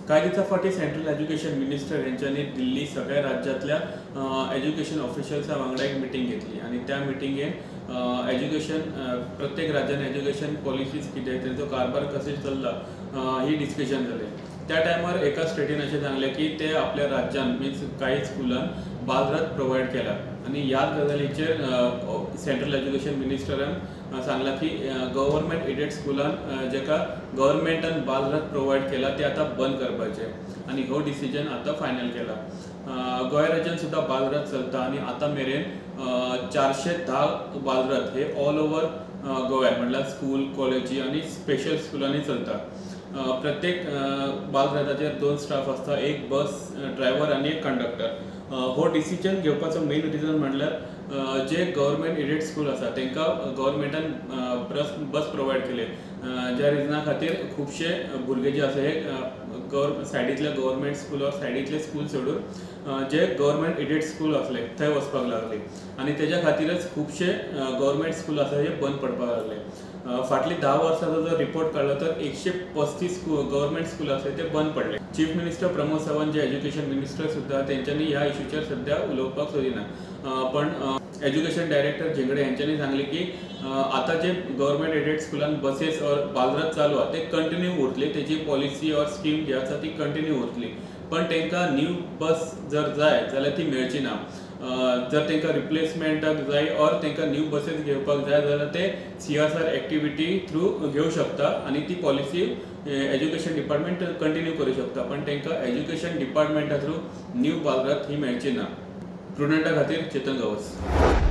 कांय दिसां फाटीं सेंट्रल एज्युकेशन मिनिस्टर हेंच्यांनी दिल्ली सगळ्या राज्यांतल्या एज्युकेशन ऑफिशल्सा वांगडा एक मिटींग घेतली आनी त्या मिटिंगेन एज्युकेशन प्रत्येक राज्यान एज्युकेशन पॉलिसीज कितें, तेंचो कारभार कशें चल्ला ही डिस्कशन जालें. त्या टायमार एका स्टेटीन अशें सांगलें की ते आपल्या राज्यान मिन्स कांय स्कुलान बालरथ प्रोवायड केला आनी ह्याच गजालीचेर सेंट्रल एज्युकेशन मिनिस्टरान सांगलां की गव्हर्मेंट एडेड स्कुलान जेका गव्हर्मेंटान बालरथ प्रोवायड केला ते आतां बंद करपाचें आनी हो डिसिजन आतां फायनल केला. गोंय राज्यान सुद्दां बालरथ चलता आनी आतां मेरेन 410 बालरथ हे ऑल ओवर गोव्यान म्हणल्यार स्कूल, कॉलेजी आनी स्पेशल स्कुलांनी चलता. प्रत्येक बालरथाचेर 2 स्टाफ आसता, एक बस ड्रायव्हर आनी एक कंडक्टर. हो डिसिजन घेवपाचो मेन रिजन म्हणल्यार जे गव्हर्मेंट एडेड स्कूल आसा तांकां गव्हर्मेंटान बस प्रोवायड केले, ज्या रिजना खातीर खुबशे भुरगे जे आसा हे सायडींतले गव्हर्मेंट स्कूल वा सायडींतले स्कूल सोडून जे गव्हर्मेंट एडेड स्कूल आसले थंय वचपाक लागले आनी तेज्या खातीरच खुबशे गव्हर्मेंट स्कूल आसा हे बंद पडपाक लागले. फाटली 10 वर्सांचो जर रिपोर्ट काडलो तर 135 गव्हर्मेंट स्कूल आसले ते बंद पडले. चीफ मिनिस्टर प्रमोद सावंत जे एज्युकेशन मिनिस्टर सुद्दां तेंच्यांनी ह्या इशूचेर सद्या उलोवपाक सोदिना, पण एज्युकेशन डायरेक्टर झेंगडे हेंच्यांनी सांगलें की आतां जे गव्हर्मेंट एडेड स्कुलान बसेस ऑर बालरथ चालू आहा ते कंटिन्यू उरतले, तेजी पॉलिसी ऑर स्कीम जी आसा ती कंटिन्यू उरतली, पण तांकां न्यू बस जर जाय जाल्यार ती मेळची ना. जर तांकां रिप्लेसमेंटाक जाय ऑर तांकां न्यू बसेस घेवपाक जाय जाल्यार ते CSR activity through घेवं शकता आनी ती पॉलिसी एज्युकेशन डिपार्टमेंट कंटिन्यू करूं शकता, पण तांकां एज्युकेशन डिपार्टमेंटा थ्रू न्यू बालरथ ही मेळची ना. प्रुडंटा खातीर चेतन गांवस.